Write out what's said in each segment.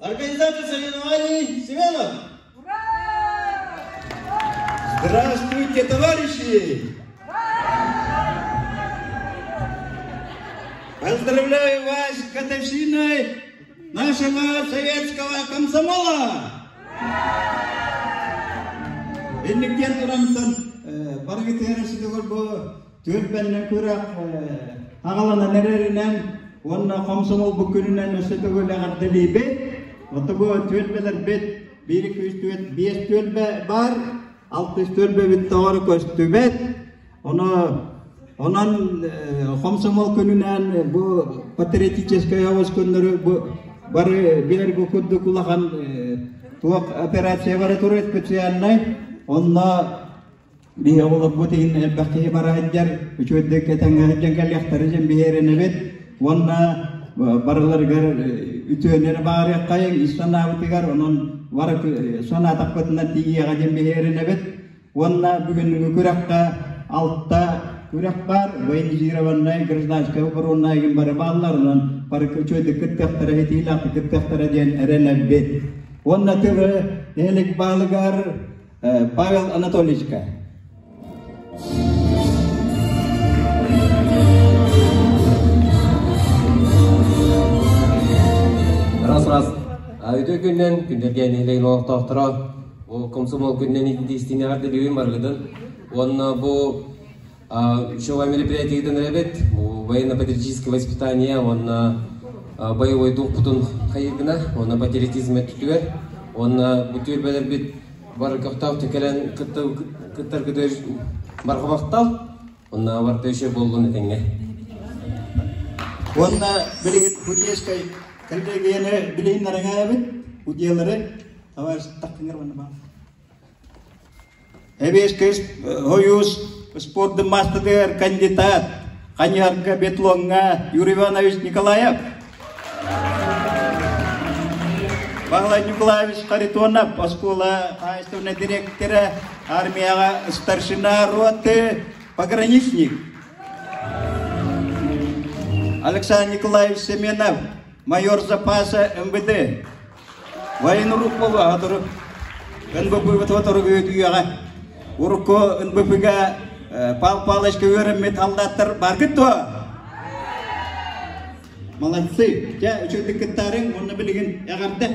Организатор соревнований Семенов. Здравствуйте, товарищи! Поздравляю вас с годовщиной нашего советского комсомола! Инниктен турамтан баргытыгар сидогор бу түөлбэннэн күрэх аҕаланан эрэринэн уонна комсомол бу күнүнэн өссө төгүл эҕэрдэлиибит. Ото бу түөлбэлэрбит биир үс түөт биэс түөлбэ бар, алтыс түөлбэбит тоҕор көстүбэт. Ону онон комсомол күнүнэн бу патриотическай оҕус күннөрү бу бары билэр бу курдук улахан туох операция бара турар специальнай. Онно биһи оҕолорбут иһин элбэх киһи бара сылдьар, үчүгэйдик этэҥҥэ сылдьан кэлиэхтэрэ диэн биһиэрэнэбит. Уонна барыларыгар үтүөнү эрэ баҕарыаххайыҥ ис санаабытыгар, онон бары санаатахпытына тиийиэҕэ диэн биһиэрэнэбит. Уонна бүгүҥҥү күрэххэ алта күрэх баар, военизированнай, гражданскай обороннай гин бары бааллар, онон бары үчүгэйдик кыттыахтара, ситиилээхтик кыттыахтара диэн эрэнэбит. Уонна тылы нэһилик баалыгар Павел Анатольевичка. Раз-раз. Үтүө күннэн күндэргэ нэһилиэгин олохтоохторо бу комсомол күннэн истиҥ эҕэрдэлиибин барыгытын уонна бу учебное мероприятиетын эрэбит бу военно-патриотическое воспитание уонна боевой духпутун хайыгына уонна патриотизм өттүтүгэр уонна бу түөлбэлэрбит бары көхтөөхтүк кэлэн кыттаргытыгар барҕа махтал уонна барыта үчүгэй буоллун этэҥҥэ. Уонна билигин Худейскай коллегияны билиһиннэрэҥээбит удьиэлэри товарищ тахтыҥар уонна баар. Эбиэскэй Союз спордун маастатыгар кандидат Ханьарга биатлоҥҥа Юрий Иванович Николаев. Павел Николаевич Харитонов, оскуола хаһаайыстыбаннай дириэктэрэ, армияҕа старшина роты, пограничник. Александр Николаевич Семенов, майор запаса МВД. Военрук буолуо сотору НБП сотору үөтүйэҕэ. Урукку НБП-га Пал Палычка үөрэммит салдааттар баргыт дуо? Молодцы! Дьэ, үчүгдүк кыттаарыҥ, уонна билигин эҕэрдэ!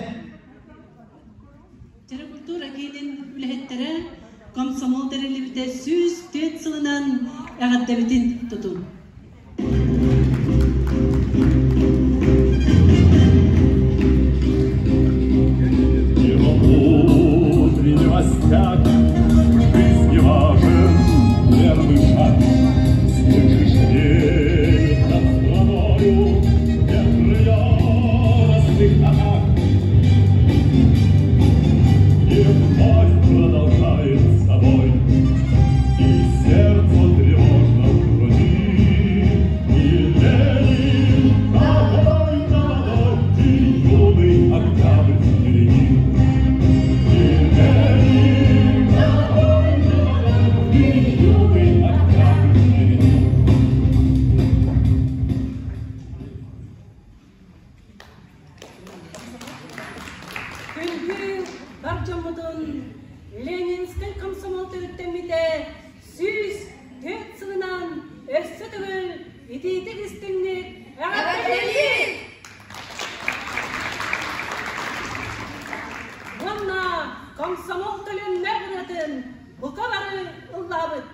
Чэрэ культура киинин үлэһиттэрэ комсомол тэриллибитэ 104 сылынан эҕэрдэбитин тутун. Утреннего стяг, жизни важен первый шаг. Слышишь веет над страною ветры яростных атак. И вновь продолжает собой, и сердцу тревожно в груди. И Ленин такой молодой, и юный октябрь впереди. И Ленин такой молодой, и юный октябрь впереди. Күндү бар дьоммутун Ленинскэй комсомол төрүттэммитэ 104 сылынан өссө төгүл итиитик истиҥник эҕэрдэлиибит! Уонна комсомол төлөннөөх ырыатын бука бары ыллаабыт.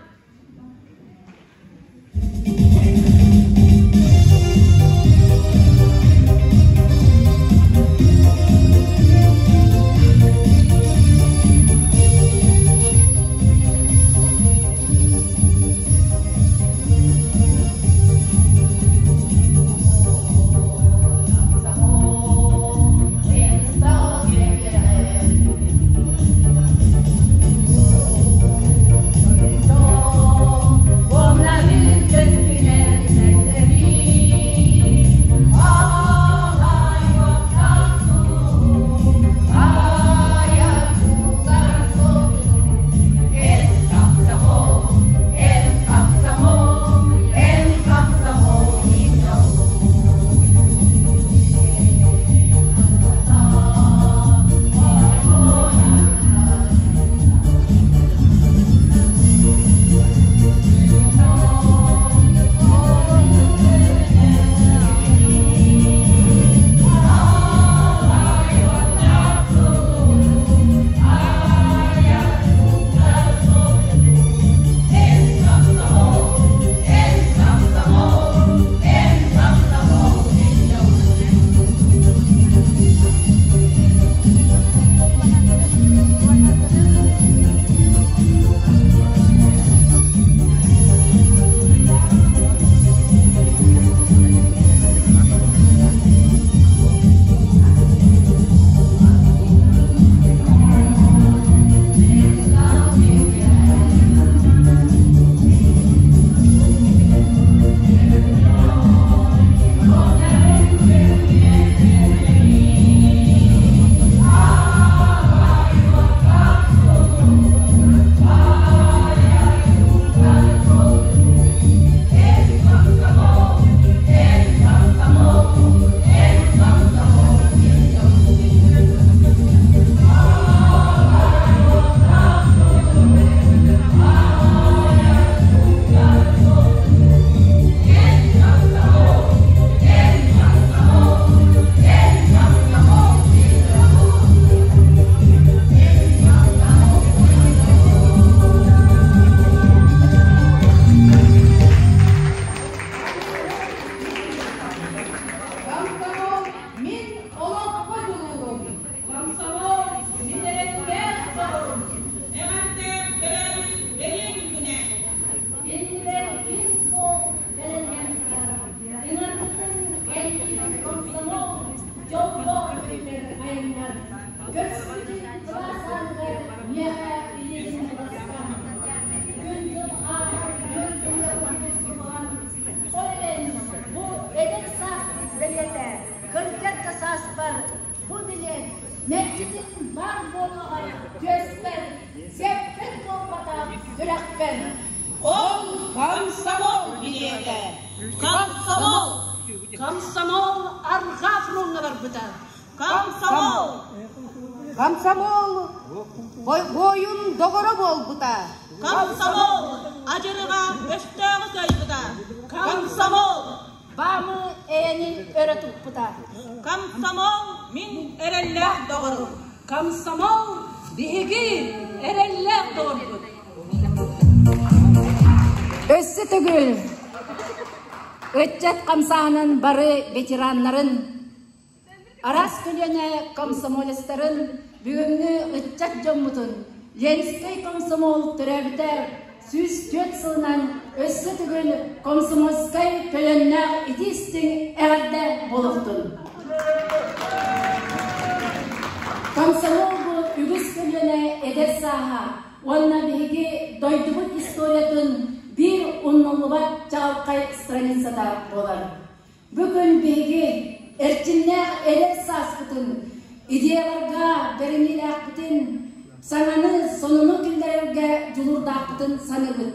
Көрсүбүтүн кылаас ааныгар миэхэ илиигин баскан. Күн-дьыл ааһар күөл көмүө курдук субуһан, ол эрэн бу эдэр саас бэлиэтэ кырдьар да сааспар бу билиэт мэлдьитин баар буолуоҕа түөспэр, сиэппэр буолбатах сүрэхпэр. Ол комсомол билиэтэ! Комсомол! Комсомол арҕаа фроҥҥа барбыта. Комсомол! Комсомол буойун доҕоро буолбута. Комсомол адьырҕа өстөөҕү кыайбыта. Комсомол! Баамы эйэни өрө туппута. Комсомол мин эрэллээх доҕорум. Комсомол биһиги эрэллээх доҕорбут. Өссө төгүл ыччат хамсааһынын бары ветераннарын Араас көлүөнэ комсомолецтарын бүгүҥҥү ыччат дьоммутун Ленскэй комсомол төрөөбүтэ 104 сылынан өссө төгүл комсомольскай төлөннөөх итии-истиҥ эҕэрдэ буолуохтун! Комсомол бу үгүс көлүөнэ эдэр сааһа уонна биһиги дойдубут историятын биир умнуллубат чаҕылхай страницата буолар. Бу күн биһиги эрчимнээх эдэр сааспытын, идеяларга бэриниилээхпитин, саҥаны, сонуну киллэрэргэ дьулуурдаахпытын саныыбыт.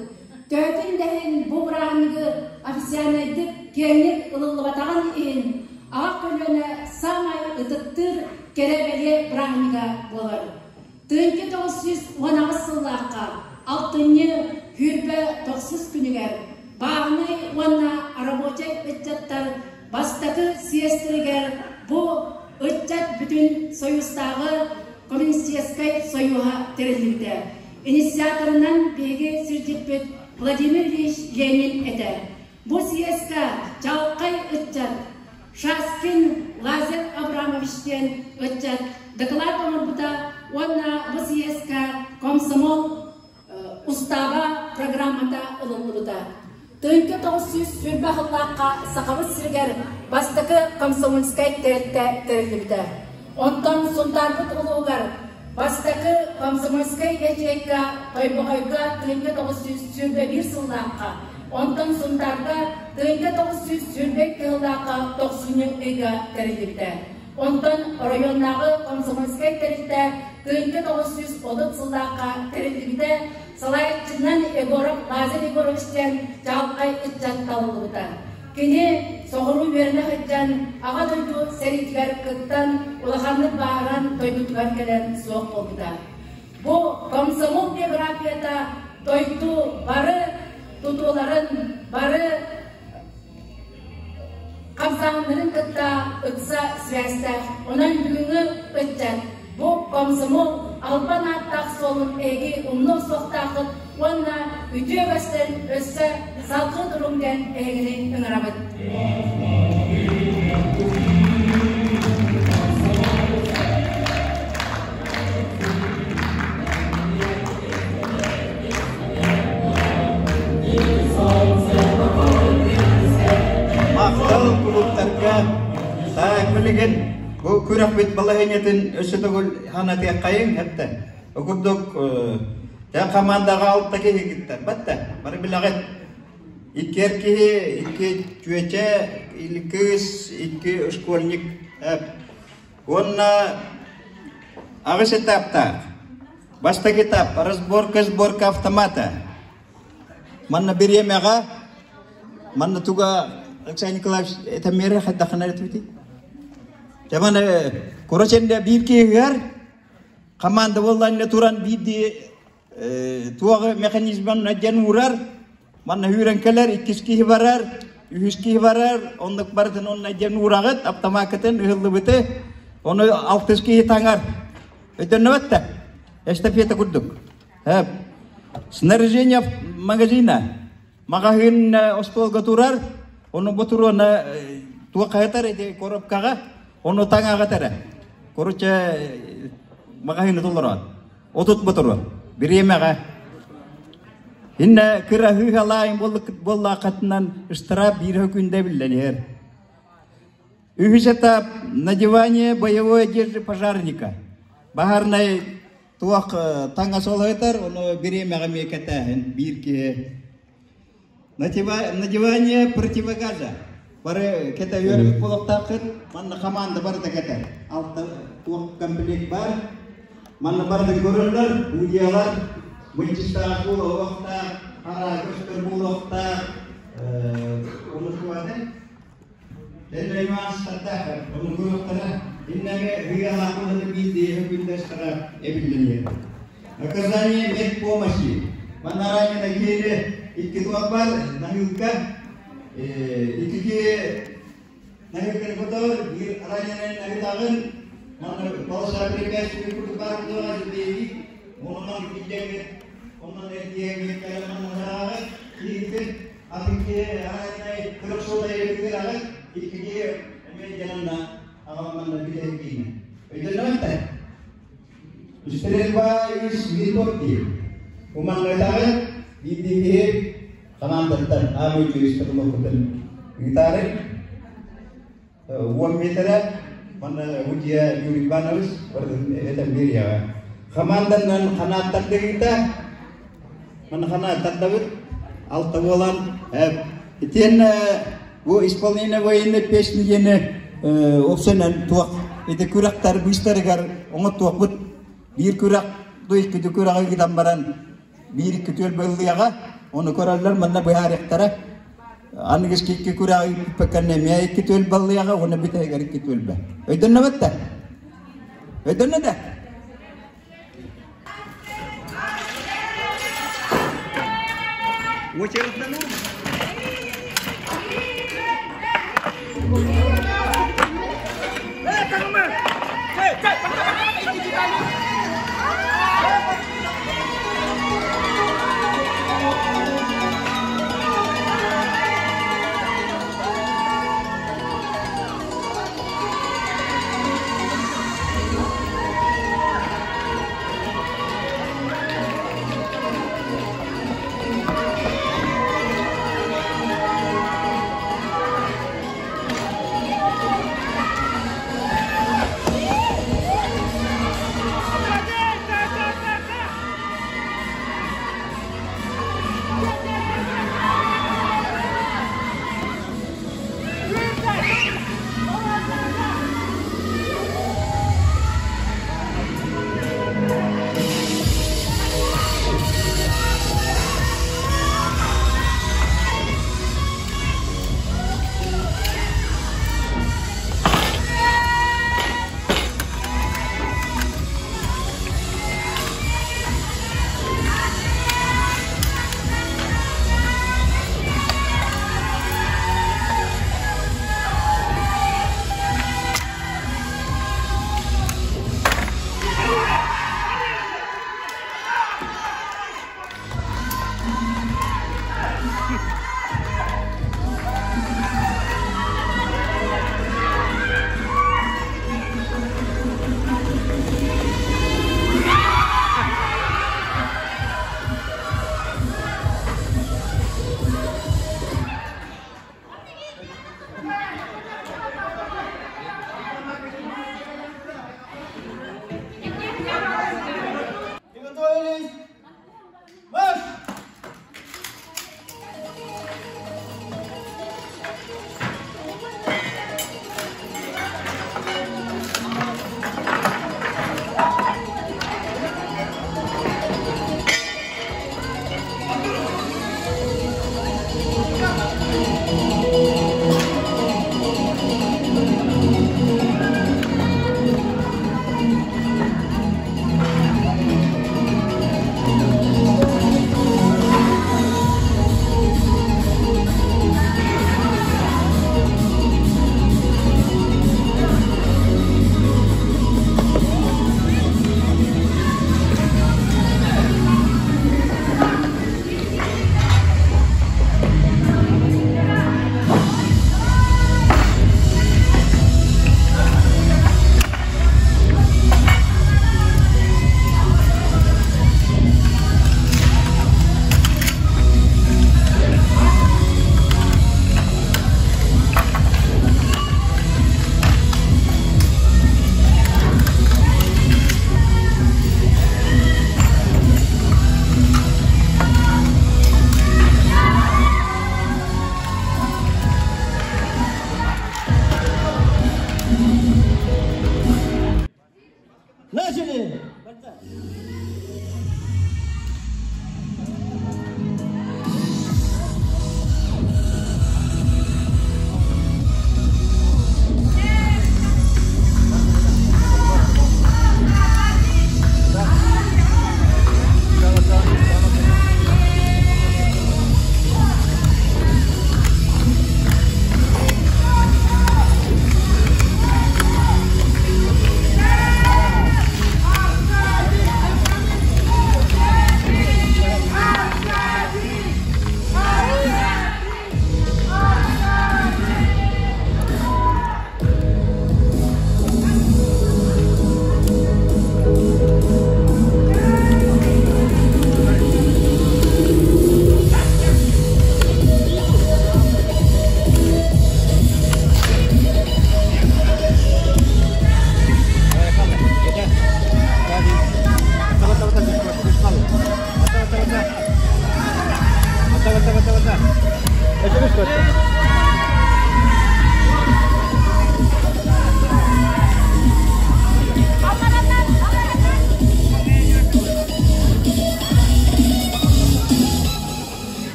Төһөтүн да иһин бу бырааһынньыгы официальнайдык киэҥник ылыллыбатаҕын иһин аҕа көлүөнэ саамай ытыктыыр кэрэ-бэлиэ бырааһынньыга буолар. 1918 сыллаахха алтынньы 29 күнүгэр бааһынай уонна рабочай ыччаттар бастакы съезтэригэр бу ыччат бүтүн Союзтааҕы Коммунистическай Союһа тэриллибитэ. Инициаторынан биһиги сирдьиппит Владимир Ильич Ленин этэ. Бу съезкэ чаҕылхай ыччат Шаскин Лазарь Абрамович диэн ыччат дакылаат оҥорбута уонна бу съезкэ комсомол устааба программата ылыллыбыта. 1920 сыллаахха Сахабыт сиригэр бастакы комсомольскай тэрилтэ тэриллибитэ. Онтон Сунтаарбыт улууһугар бастакы комсомольскай ячейка Тойбохойго 1921 сыллаахха, онтон Сунтаарга 1922 сыллаахха тохсунньу ыйга тэриллибитэ. Онтон оройуоннааҕы комсомольскай тэрилтэ 1930 сыллаахха тэриллибитэ, салайааччынан Егоров Лазарь Егорович диэн чаҕылхай ыччат талыллыбыта. Кини соҕуруу үөрэнэ сылдьан Аҕа дойду сэриитигэр кыттан, улаханнык бааһыран дойдутугар кэлэн суох буолбута. Бу комсомол биографията дойду бары тутууларын, бары хамсааһыннарын кытта ыкса связьтаах. Онон бүгүҥҥү ыччат бу комсомол албан ааттаах суолун эһиги умнуох суохтааххыт уонна үтүө көстөн өссө салгыы туруҥ диэн эһигини ыҥырабыт. Махтал кулуттарга таак билигин бу күрэхпит балаһыанньатын өссө төгүл ханатыаххайыҥ эптэ. Ол курдук тэ командаҕа алта киһи кыттар батта бары билэҕит. Икки эр киһи, икки чүөчэ, кыыс, икки школьник. Уонна аҕыс этаптаах. Бастакы этап разборка сборка автомата. Манна бириэмэҕэ манна туга Александр Николаевич это мера хайдахына этибитий? Теманы короче биир киһигэр команда буоллаанна туран биирдии туоҕы механизмын диэн уурар манна үүрэн кэлэр иккис киһи барар үһүс киһи барар оннук барытын онно диэн уураҕыт автомакытын ыһыллыбыты ону алтыс киһи таҥар өйдөннөбөт да эстафета курдук снаряжение магазина маҕаһыын остуолга турар ону ботуруона туоххайатар ити коробкаҕа ону таҥаҕатара короче маҕаһыыны толорон 30 ботуруон бириэмэҕэ иннэ кыра хыыһалаайын буоллааххатынан штраф биир күндэ биллэн иһэр үһүс этап надевание боевой одежды пожарника. Баһаарынай туох таҥас олоһутар, ону бириэмэҕэ эмиэ кэтээһин биир киһи. Надевание противогаза. Бары кэтэ үөрбүт буолуохтааххыт. Манна команда барыта кэтэр. Алта туох комплект бар. Манна барытын көрөллөр, судьялар мынчыстаах буолуохтаах, хара көстөр буолуохтаах, ону туганы Тэннэ нюанстардаах, ону көрүөхтэрэ. Иннэгэ ыйалаахпын биирдиэһэ күндэстэрэ эбиллэн Оказание медпомощи. Манна ранее киэри икки туох бар, наһыылка, икки киһи наһыылканы котор, биир раненай наһытаҕын, манна полоса препятствий курдук баар буолуоҕа биһиги, онон киллэҥҥит, онон эргийэҥҥит кэлэн манна киһитин атын киһи раненай трехсотай ыгыраҕын, икки киһи эмиэ дьананна аҕам манна бүтэһик киинэ. Өйдөннөмөттөр? Стрельба из винтовки. Уманнатаҕы биирдии киһи хамаандаттан аамый туристар ыытаары 10 метрэ манна Удья Юрий Иванович этэн биэриэҕэ. Хамаанданан ханааттардыгыта манна ханааттардабыт алта буолан итиэннэ бу исполнение военной песни диэни опсанан туох ити күрэхтэр быыстарыгар оҥоттуохпут биир күрэх иккити күрэҕи гынан баран биир икки түөлбэ ыллыаҕа ону көрөллөр манна быһаарыахтара аныгыскы икки күрэҕи ыыппакканна эмиэ икки түөлбэ ыллыаҕа уонна бүтэһигэр икки түөлбэ өйдөннөбөт да өйдөннө да Очереднануу. Начали!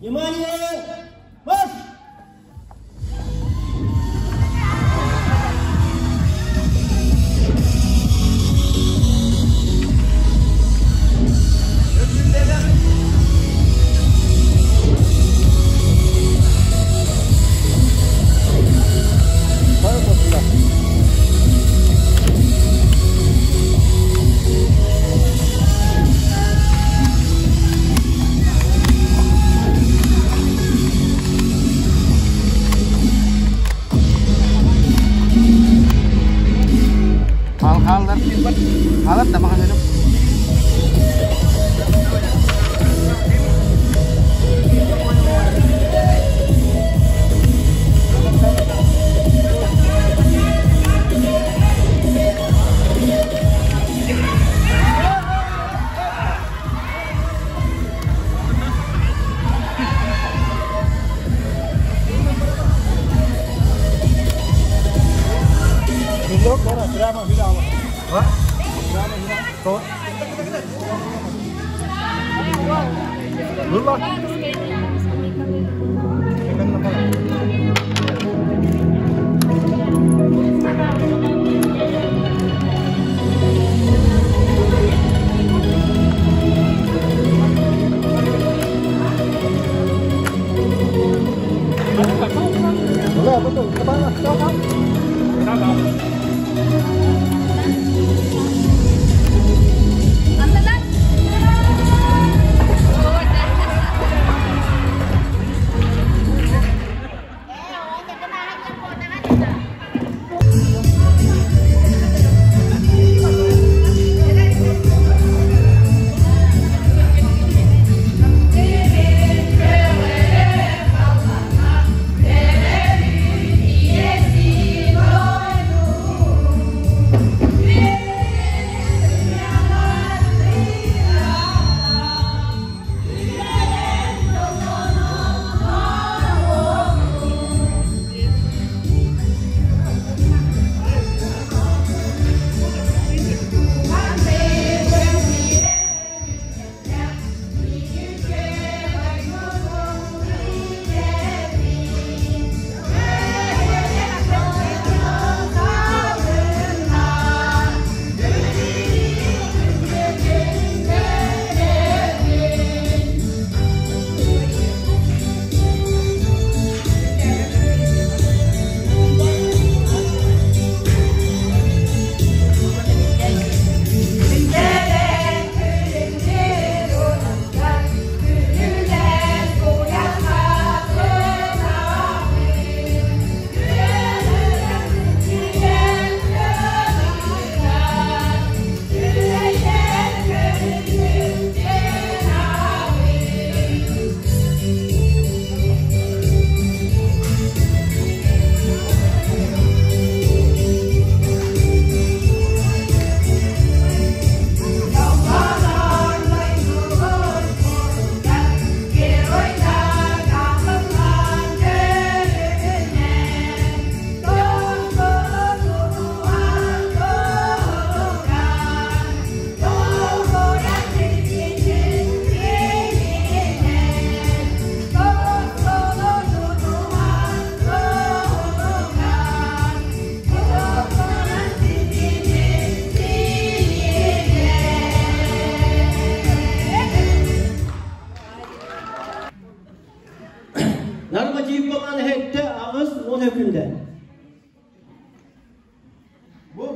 Внимание! Марш!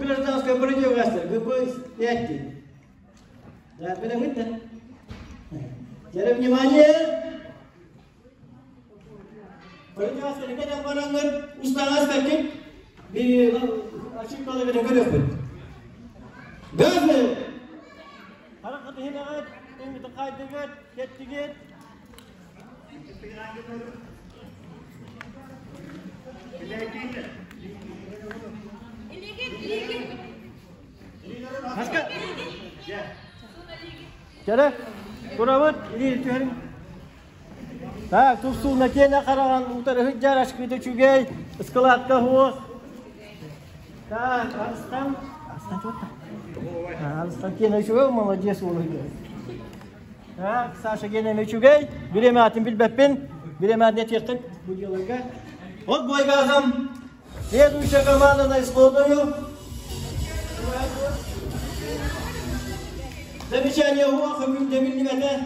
гражданская противогазтар, ГП-5. Да, да? Теперь внимание! Противогазтар, кеден бараңыр, устаңаз бәкіп, bir ошибкалы bir көрөкпүт. Газы! Харакаты хинагат, эңгити кайдыгыт, кеттигит. Хаска. Чара, турабыт, или түһәрин. Так, тупсуна кене караган утары хыджар ашкыды чүгей, складка хуох. Так, Арыстан, Арыстан чотта. Арыстан кене чүгей, молодец ол. Так, Саша кене чүгей, биреме атын билбеппин, биреме не тертик бу делага. Вот бой газом. Следующая команда на исходную. Замечание уха, күндемилмете.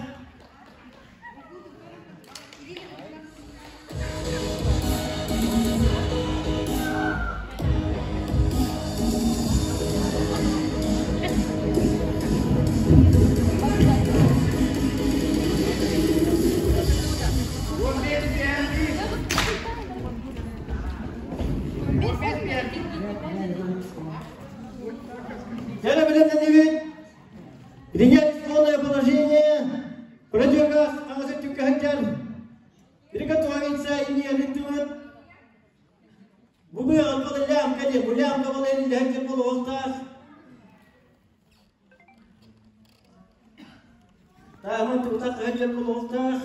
Принять исходное положение. Противогаз, Азыр Приготовиться и не арендовать. Бубы албалы лям каде, булям кабалы лям болуқтақ. Тамын туқтақ хәджер болуқтақ.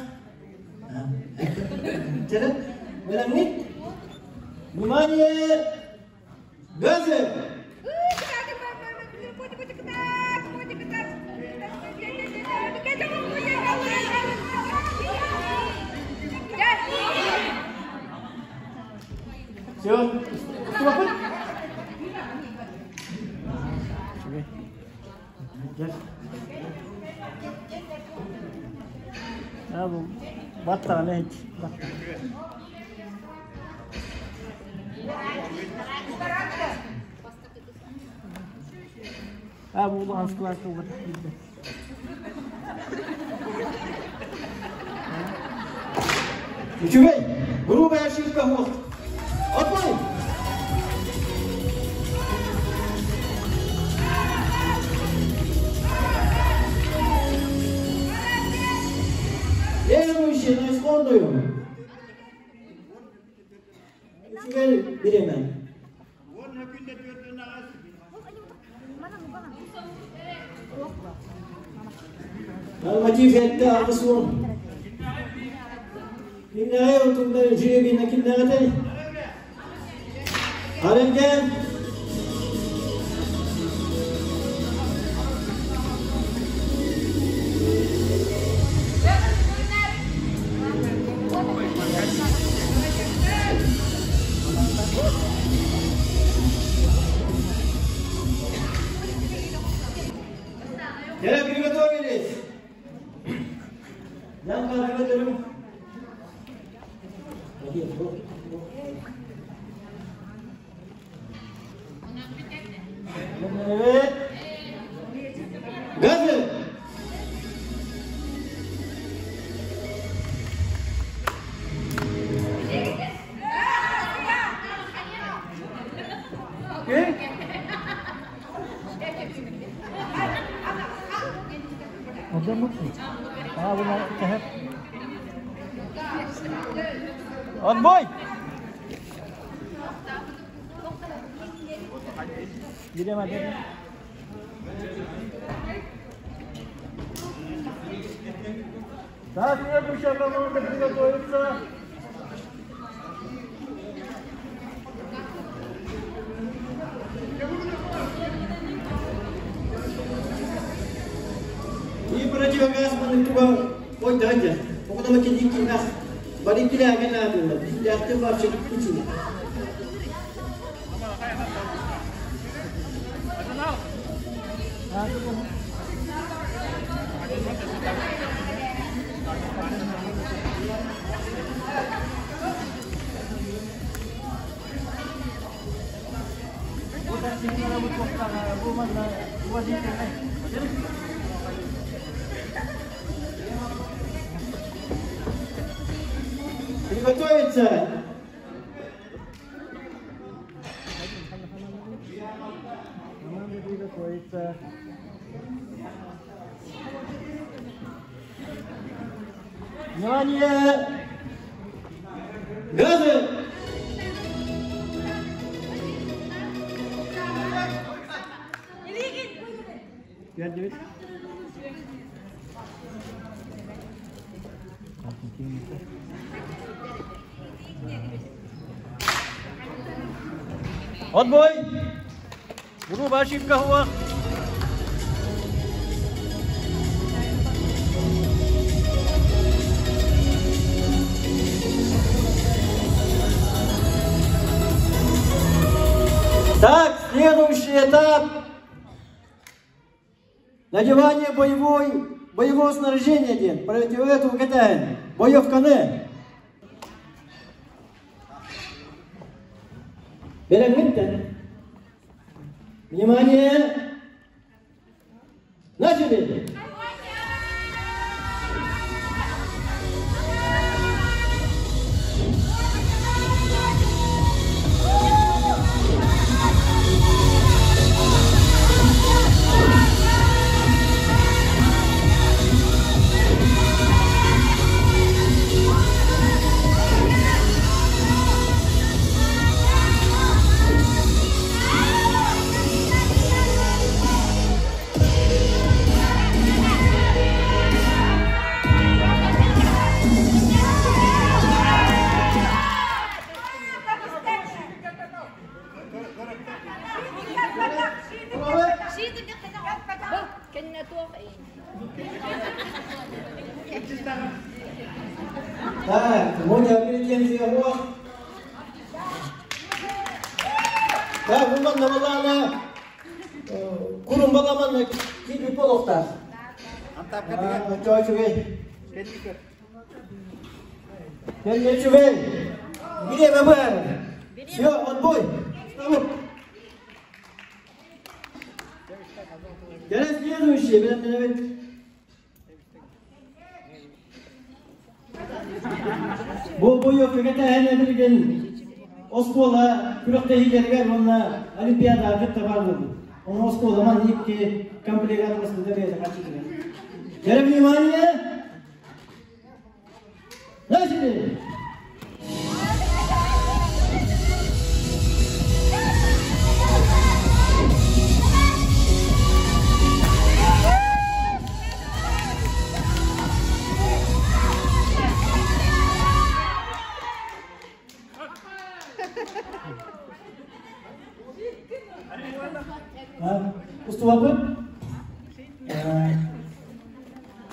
Внимание! Газы! Все, Battaniye. Ha bu askılar kıldı. Үчүгэй, грубая ошибка вот. Отбой! Следующий на исходную. Үчүгэй биремен. Норматив етті ағысы он. Kimlere oturdu, jüyebine kimlere de? Haremgen. Gene приготовились. Yan kalkıyorum. Evet. Gazı. Отбой! Gidemedim. Так, следующая команда приготовится. И противогаз туга ой дайте. Оғдама кедикки ах. Бариккиле аген адылла. Биллахты бар чыгып күчү. Бу манна уважительный. Приготовиться! Команда приготовиться. Внимание! Газы! 5-9. Отбой! Грубая ошибка была. Так, следующий этап. Надевание боевого снаряжения, дед. Против этого катаем. Боевканы. Внимание! Начали! Так, Моня претензия вот. Так, уман навалана, курум баламан киби полохта. Чой чугай. Кенне чугай. Где мы Все, отбой. Теперь следующий. Бу боевка кэтээһин билген оскуола күрэхтэһиилэригэр уонна олимпиада кытта бар буолбут. Оны оскуола ман икки комплект арасында бэйэтэ хаччытыгар. Теперь внимание! Начали! Устубаппыт?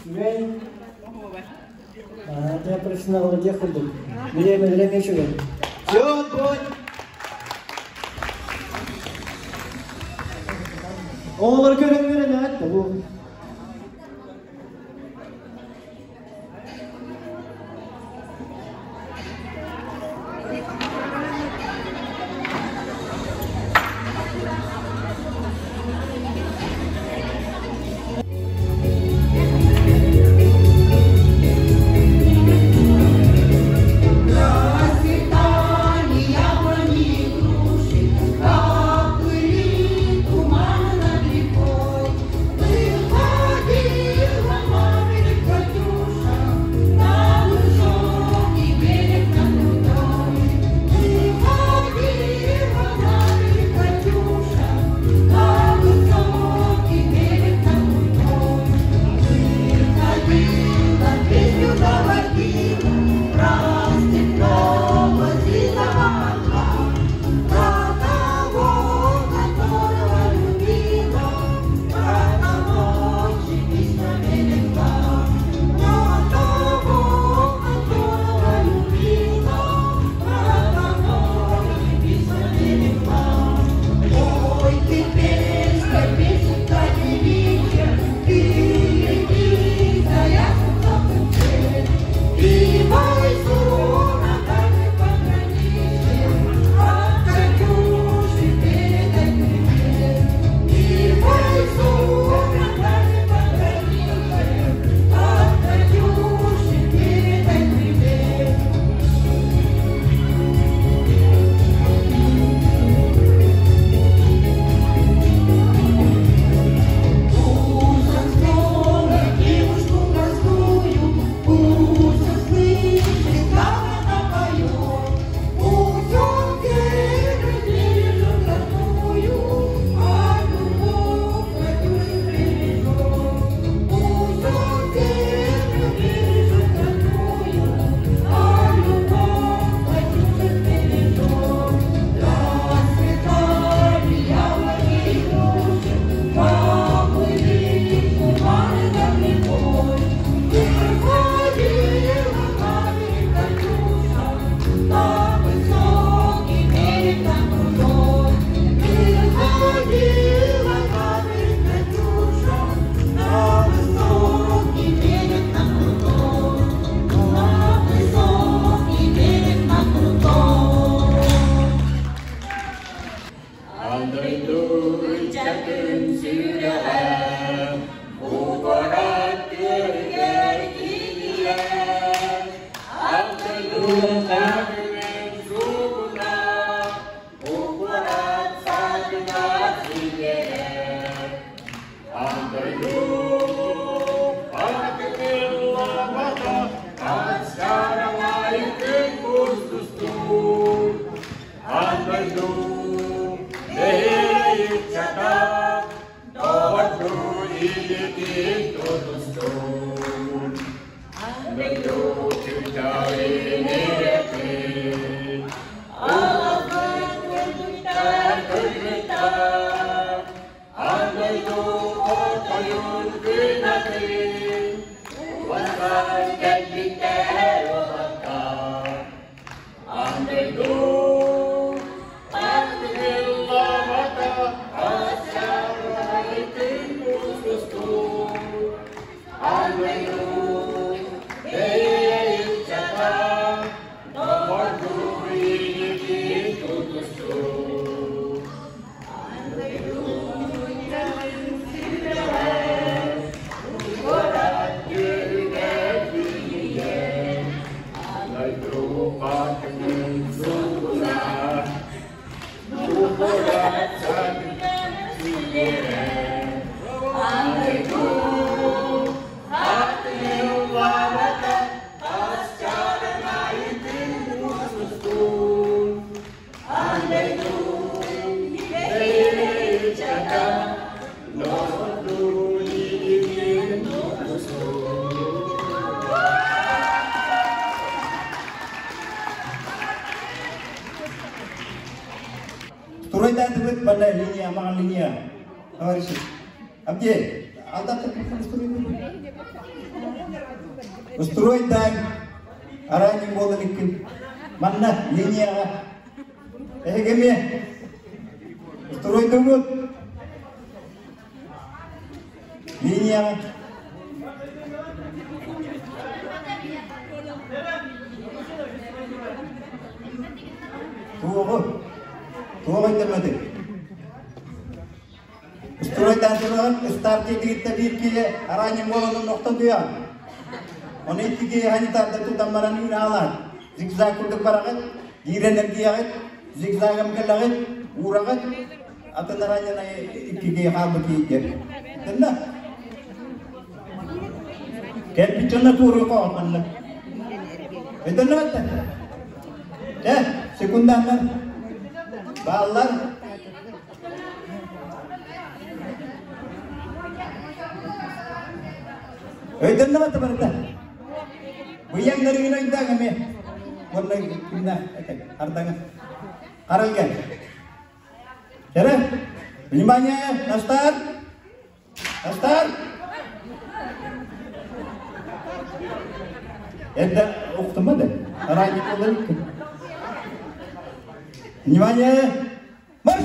Үчүгэй. Ты профессионал диэх курдук. Время, время үчүгэй. Все, отбой. Оҕолор көрөн үөрэнэт бу. Расцветали яблони и груши, как пыли туман над рекой. Выходили Илиитин тутустун, Дойду чыпчаалын эрэппит. Аҕабыт кыргыттар кыргыттар, Аан дойду хотойун кынатын, Уолаттар кэлбиттэр уолаттар. Аан дойду аттыллабата, Аччарайтын тустустун. Аан дойду бэйэ-иччата, Доҕордуу илиитин тутустун. Аан дойду сүрэҕэр, Куорат түһүгэр тиийэн, Аан дойду хатыҥын суугуна, Куорат сүүрэр. Аан дойду хатыллабата, Аччарайытын тутустун. Аан дойду бэйэ-иччата, Доҕордуу илиитин тутустун. Стройдаатыбыт манна линия, маҕан линия. Товарищи. Абдей, алдаттыр Стройдаан араанньык буолан иккин. Манна линияҕа. Эһиги эмиэ стройдугут. Линияҕа. Туоҕу? Туох өйдөммөтүҥ? Стройдаатылар ыстаартыы кириттэ биир киһи араанньык буолан охтон туйаҕын. Ону икки киһи ханитарда тутан баран үүн аалаат. Зигзаг курдук бараҕыт, киирэн эргийэҕит, зигзагым кэлэҕит, уураҕыт, атын араанньана икки киһи хаалбыт киһи Тынна. Кэлбит дьонно туоруу хоһооннор. Өйдөннө Э, секунданнар. Бааллар. Өйдөннө бата барыта. Быйаҥнарыгын өйдөөн эмиэ. Уонна кимнэ ардаҥа. Арылган. Кэрэ, внимание, на старт! На старт! Это уктумады. Ранее Внимание! Марш!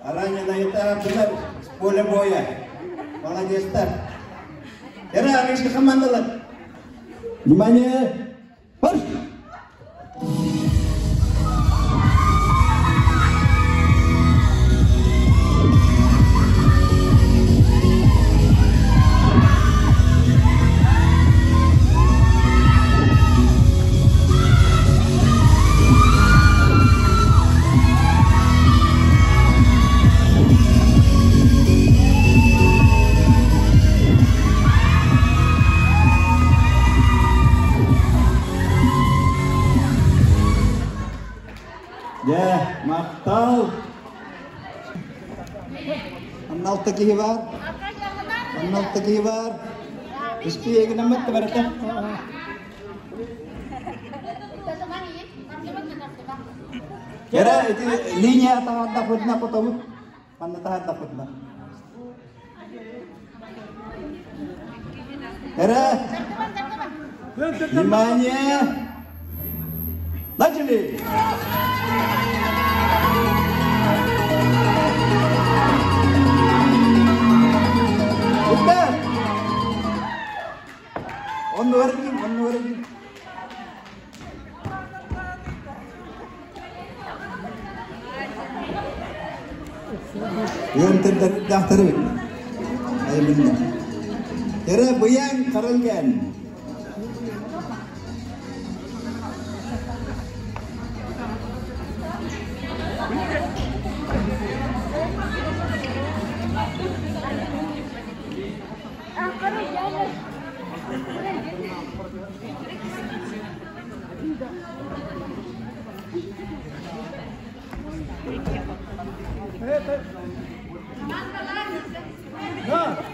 Араанньа Найытаабдылар с поля боя. Молодецтар. Эра, арыйшы командалар. Внимание! Марш! Дьэ, махтал. Анна алта киһи баар. Анна алта киһи баар. Испиэгинэммит барыта. Кэрэ ити линия таһаардахпытына хотобут. Манна таһаардахпытына. Кэрэ! Внимание! Начали! Уста! Оннугар дьиҥ, оннугар дьиҥ. Ыам тырдахтары бит. Айылынна. Эрэ быйаҥ харалган.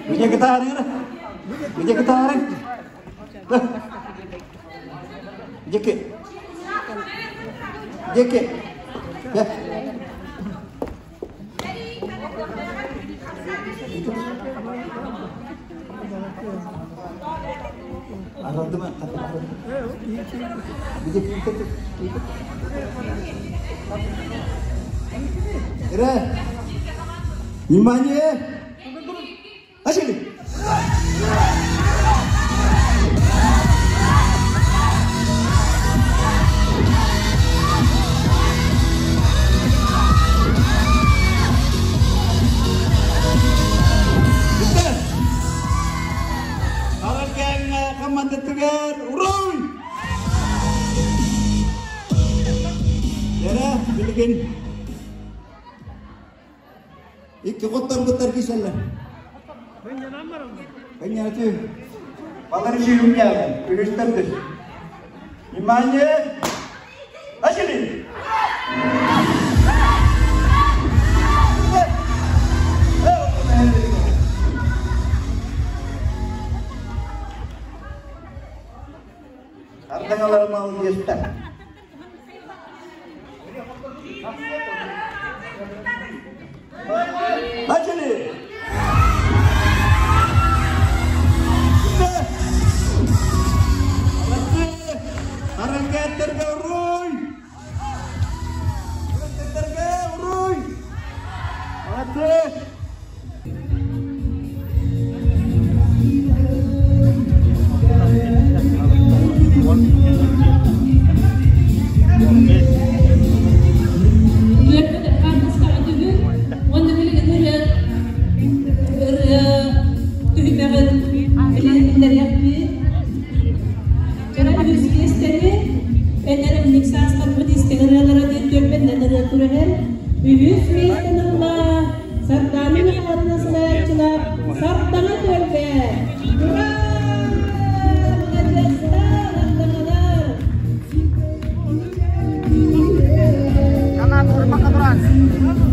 Где гитара? Где гитара? Дики. Дики. Ира! Внимание! Начали! Командатыгар уруй! Эрэ, билигин Икки хотторбуттар киселлер. Кынньанаты. Балар сүүрүмнээҕин, күлүстэрдир. Внимание! Начали! Ардаҥалар молодецтар. Начали! Харакеттарга уруй! Харакеттарга уруй! Молодцы! Уонна билигин ырыа ырыа түһүмэҕин билиһиннэриэхпит. Кыра үһүс миэстэни Эдэр эмник саастарбыт истиҥ ырыалара диэн түөлбэннэн ырыа күрэһэр. Үһүс миэстэни ылла Сардаана Михайловна салайааччылаах Сардаҥа түөлбэ! Ура! Маладьыастар, Сардаҥалар!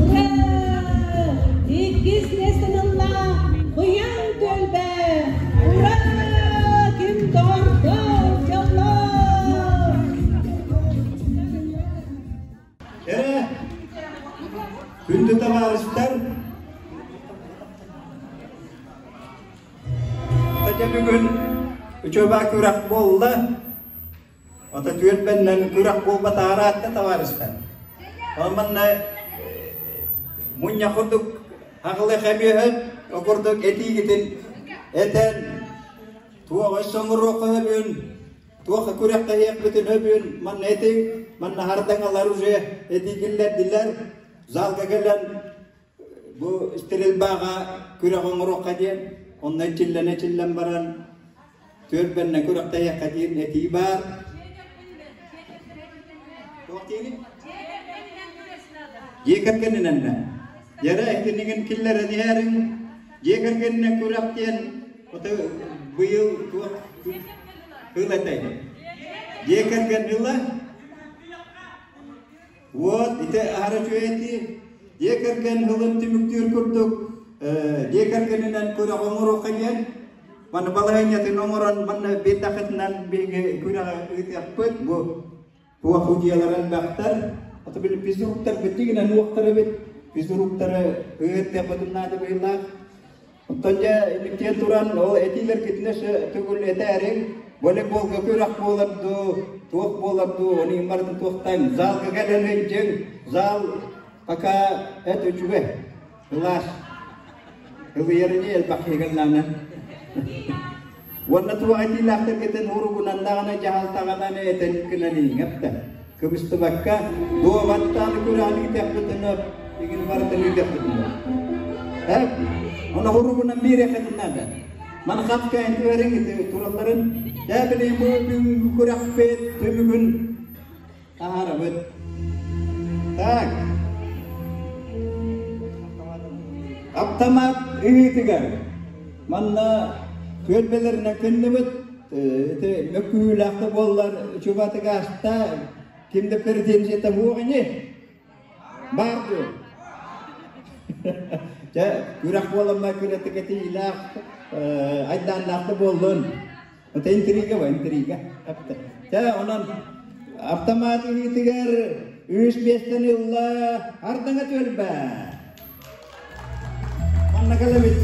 Ура! Иккис миэстэни ылла Быйаҥ түөлбэ! Ура! Ким доҕордоо, дьоллоо! Эрэ, күндү табаарыстар, Ата бүгүн үчүгэй күрэх буолла. Ата түөлбэннэн күрэх буолбатаҕар аатта табаарыстар. Ол манна мунньах курдук аҕылых эмиэһэн, ол курдук этиигитин этэн, туох өссө оҥоруохха сөбүн, Туох күрэхтэһиэхпитин сөбүн манна этиҥ, манна хардаҥалар уже этии киллэрдилэр. Залга кэлэн бу стрельбаҕа күрэх оҥоруохха диэн, онно ичиллэн-ичиллэн баран түөлбэннэ күрэхтэһиэххэ диэн этии баар. Туох диигин? Дьиэ кэргэнинэн Дьэрэ итинигин киллэрэн иһэриҥ. Дьиэ кэргэнинэн күрэх диэн быйыл туох Кыл этэй. Дьиэ кэргэн ыла. Вот, ити аһара үчүгэй Дьиэ кэргэн ылын түмүктүүр курдук дьиэ кэргэнинэн күрэх оҥоруохха диэн манна балаһыанньатын оҥорон манна биирдэххитинэн биһиги күрэҕи ыытыахпыт бу туох судьуйалар элбэхтэр ото били физруктар битигинэн уохтар эбит физруктары ыытыахпытын наада быһыылаах Оттон дьэ, иликтиэн туран, ол этиилэргитинэ төгүл этээриҥ, волейболга күрэх буолар дуу, туох буолар дуу, ону барытын туохтаан, залга кэлэн илдьиҥ, зал пока эт үчүгэй, кылаас. Ылыйар ини элбэх киһи кэллэҕинэ. Уонна туох этиилээхтэргитин уругунан даҕаны дьаһалтаҕынан этэн гынан иҥэптэ. Кыбыстыбакка, дуобаттааны күрэҕин ыытыахпытын игин барытын ыытыахпытын Эп, оны уругунан биэриэххитин наада. Маны хас кээн түһэриҥ туралларын, дьэ билигин бу бүгүҥҥү күрэхпит түмүгүн таһаарабыт. Так. Аптамаат ыһыытыгар манна түөлбэлэринэн кынныбыт ити мөккүһүүлээх да буоллар чубатык ааста ким да претензията суох ини баар дуо дьэ күрэх буоламма күрэтик этиилээх айдааннаах да буоллун Это интрига ба, интрига. Чэ, онон автомат илиитигэр үс биэстэн ылла ардаҥа түөлбэ. Манна кэлэбит.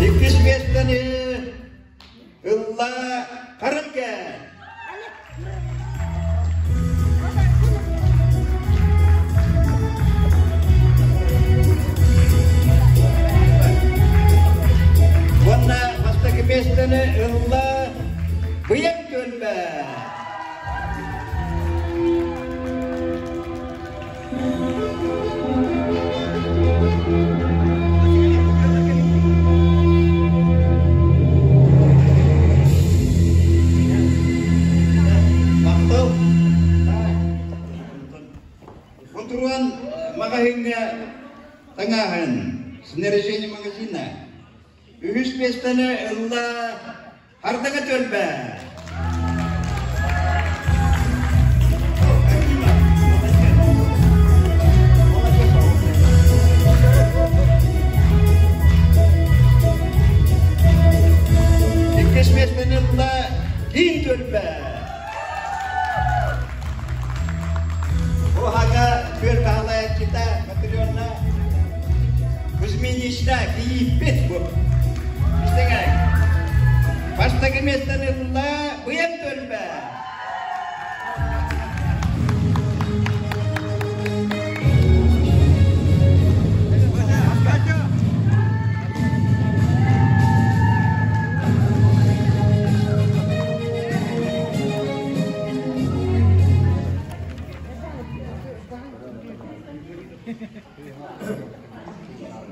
Иккис миэстэни Ылла харынка! Уонна бастакы миэстэни ылла Быйаҥ түөлбэ! Махтал. Бутуруан маҕаһыыҥҥа таҥааһын снаряжение магазина. Үһүс миэстэни ылла Ардаҥа түөлбэ. Иккис миэстэни ылла Киин түөлбэ. Бу хаҥа түөлбэ халаяччыта Матрена Кузьминична кийииппит бу. Истиҥэй. Бастакы миэстэни ылла Быйаҥ түөлбэ.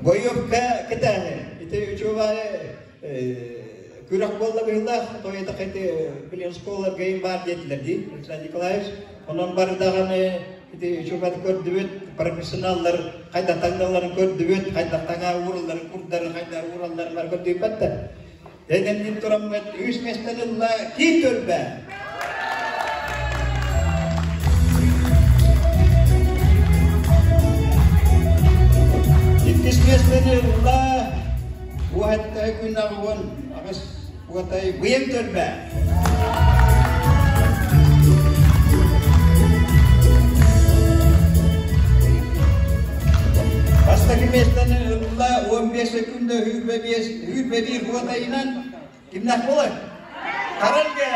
Бойуопка кытааны. Ити үчүгэй күрэх буолла быһыылаах, тоҕо ити билин школаларга им баар диэтилэр дии, Александр Николаевич. Онон бары даҕаны ити үчүгэйдик көрдүбүт, профессионаллар хайдах таҥналларын көрдүбүт, хайдах таҥаа ууралларын, курдарын хайдах ууралларын бары көрдүбүт да. Дэнэннин тураммыт үс миэстэни ылла киин түөлбэ. Иккис миэстэни ылла Уһаттай күн аҕуон аҕыс уотай быйаҥ түөлбэ. Бастакы миэстэни ылла 15 секунда 25 1 уотайынан кимнээх буолар? Харалга!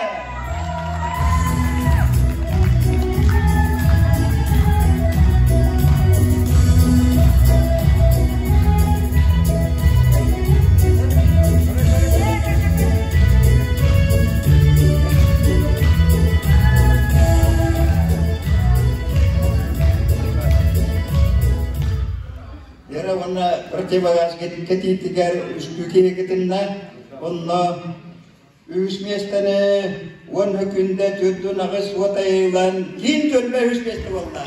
Яра уонна противогаз кэтиитигэр үстүү киһи кытынна. Онно үс миэстэни уон күндэ төрдүн аҕыс уотайылан киин түөлбэ үс миэстэ буолла.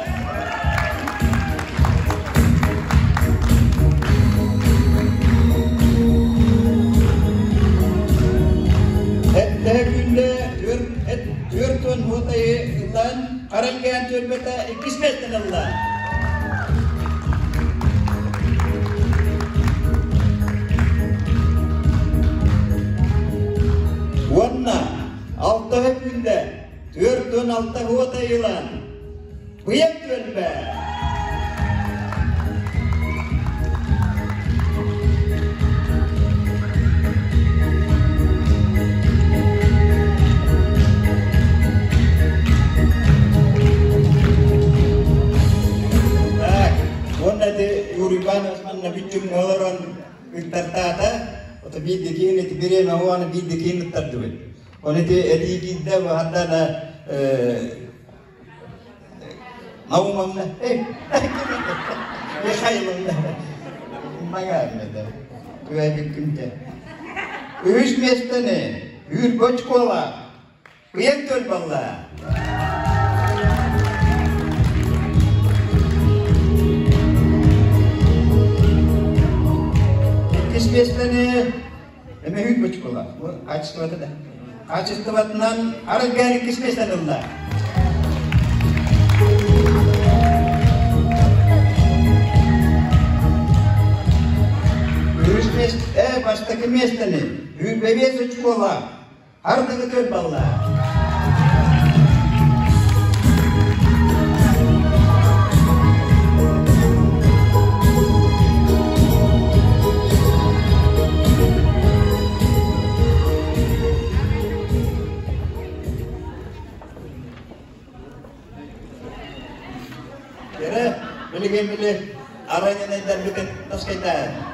Этте күндэ түөрт уон уотайы ылан Харангыан түөлбэтэ иккис миэстэни ылла. Уонна алтыһы күндэ 46 уота ылан Быйаҥ түөлбэ. Ото биир киин ити бириэмэ уону биир киин ыттардыбыт. Оны ити этии киирдэ ханна Наумовна, Михайловна, Магарна, Түөбүккүнтэ. Үһүс миэстэни Үүр Бочкола Ыйан төл балла. Иккис миэстэни эмэ Үүр Бочкола. Качествота да. Качествотынан арыгар иккис миэстэни ылла. Үһүс миэстэ, бастакы миэстэни Үүрбэбиэс очкола Ардыгы төл балла. Кere, билигин били араньанайдарбытын таскайтаа.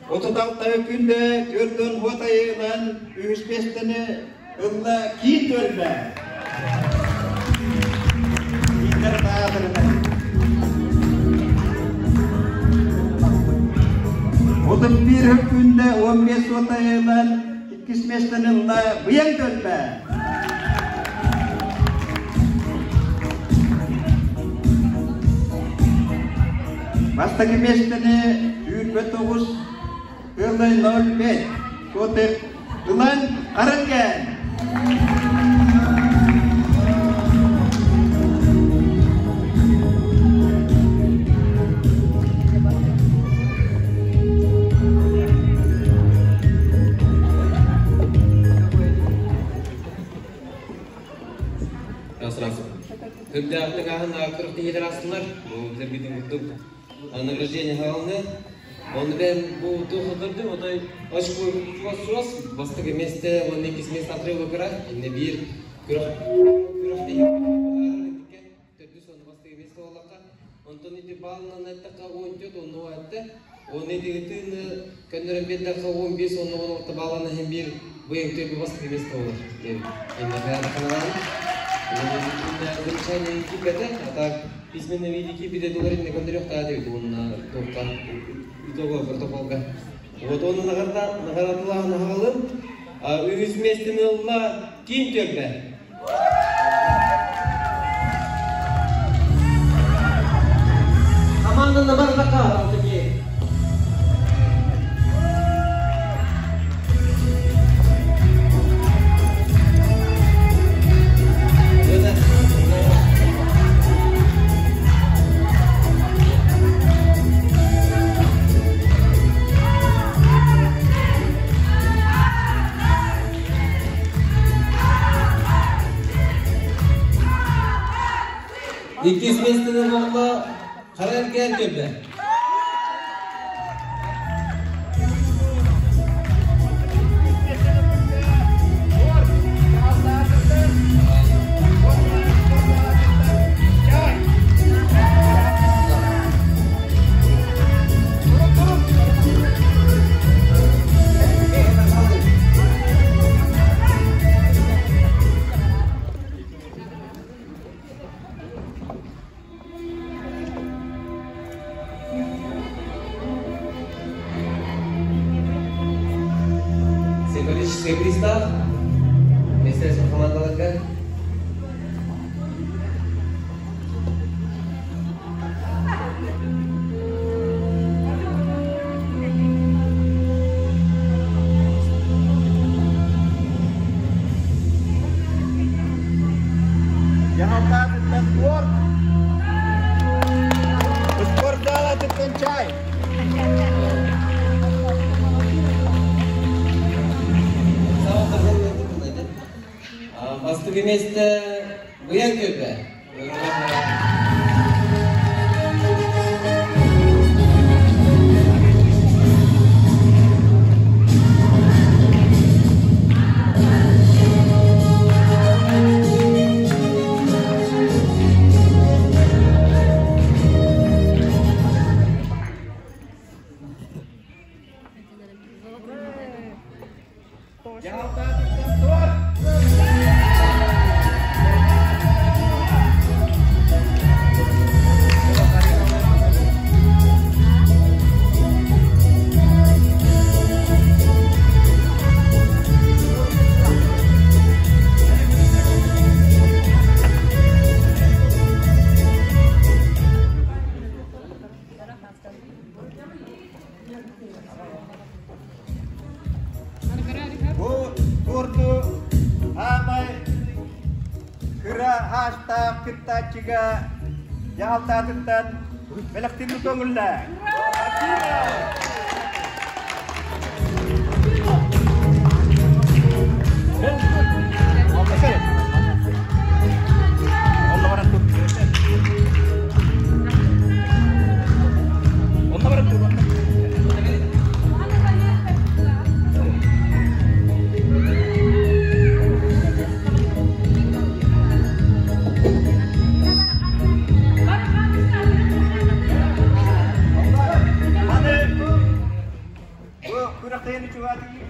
36 күндэ төрдөн хуотайынан үһүс миэстэни ылла киин түөлбэ. Кииннэр таатырынан. 31 күндэ 15 суотайынан иккис миэстэни ылла Быйаҥ түөлбэ. Бастакы миэстэни 29 ыалай 05 сотых ылан Харангэн. Раз-раз. Үрдээхтик аһын кырык астылар. Бу bizler курдук награждение халны. Оны мен бу тухыдырды, отой очку чуос бастыгы месте, он иккис месте отрыва кыра, инне бир күрөх күрөх төрдүс оны бастыгы месте олаққа. Онтон ити балынан айттаққа 14, оны айтты. Оны ити көннөрөн беддаққа 15, оны 16 баланы хем бир быйың төрбі бастыгы месте олар. Инне хаяр Замечание кипете, а так письменном виде кипете доллар не көндөрөх та деп онна топка итого протоколга. Вот он награда наградла нагалым, а үз местен ылла ким төрбе. Команда набардака алтыки. Иккис местени болла Карарген төбе. Символический пристав. Министерство командаларга. Яналдатыттан спорт. Спорт залатыттан чай. Бастыгы месте Быян төбе. Дьаһалтаатыттан туор! Бу туорду аамай кыра хаастаах кыттааччыга дьаһалтаатыттан бэлэхтиир көҥүллээ. Аны бу күрэхтэһиини чугаатыгы